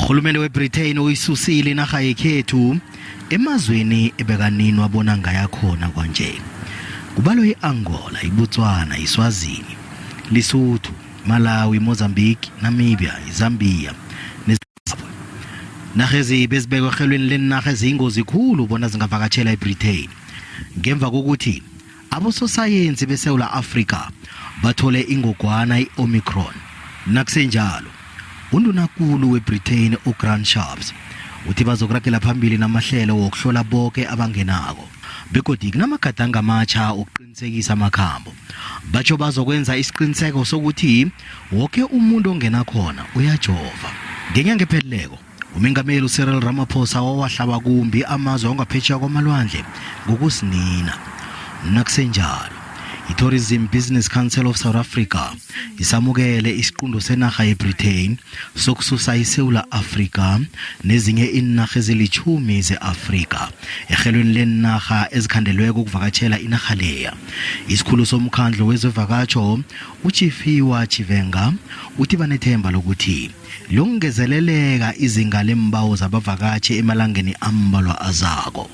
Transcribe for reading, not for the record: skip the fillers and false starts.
Urhulumende weBritain uyisusile inarha yekhethu emazweni ebekaninwa bona ngayakhona kwanje. Kubalwa i-Angola, iBotswana, iSwazini, Lesotho, Malawi, Mozambique, Namibia, iZambia neZimbabwe. Narha bezibekwe erhelweni lenarha eziyingozi khulu bona zingavakatjhela eBritain. Ngemva kokuthi abososayensi beSewula Afrika bathole ingogwana i-Omicron. Nakusenjalo, uNdunakulu weBritain uGrant Shapps uthi bazokuragela phambili namahlelo wokuhlola boke abangenako begodu kunamagadango amatjha wokuqinisekisa amakhambo. Batjho bazokwenza isiqiniseko sokuthi woke umuntu ongena khona uyajova. Ngenyanga ephelileko, uMengameli uCyril Ramaphosa wawahlaba kumbi amazwe angaphetjheya kwamalwandle ngokusinina. Nakusenjalo, i-Tourism Business Council of South Africa isamukele isiqunto senarha yeBritain sokususa iSewula Afrika nezinye iinarha ezilitjhumi ze-Afrika erhelweni leenarha ezikhandelweko ukuvakatjhela inarha leya. Isikhulu somkhandlu wezevakatjho uTshifhiwa Tshivhenga uthi banethemba lokuthi longezeleleka izinga lembawo zabavakatjhi emalangeni ambalwa azako.